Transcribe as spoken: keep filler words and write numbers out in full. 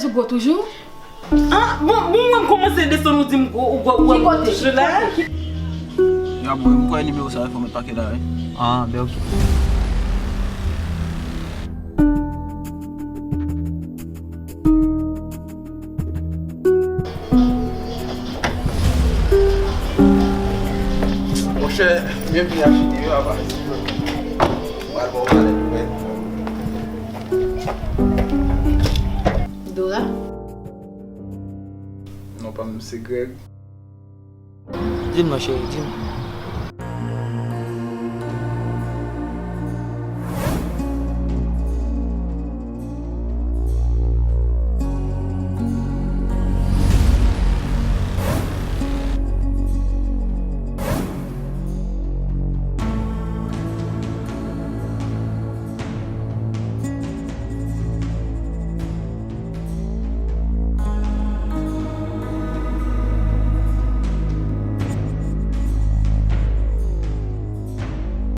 Ou gwo toujou? Ah, bon, bon, mwen m kòmanse desann, ou di m gwo, ou gwo, ou gwo toujou la. Ya, bon, m kwè nimewo sa, fò mèt pake la, wi. Ah, ben, ok. Monchè, byenvini ak chite yo, apa. Mwen al ba w valè pou mwen. Dora? Non pa m, se Greg. Di m non, cheri, di m.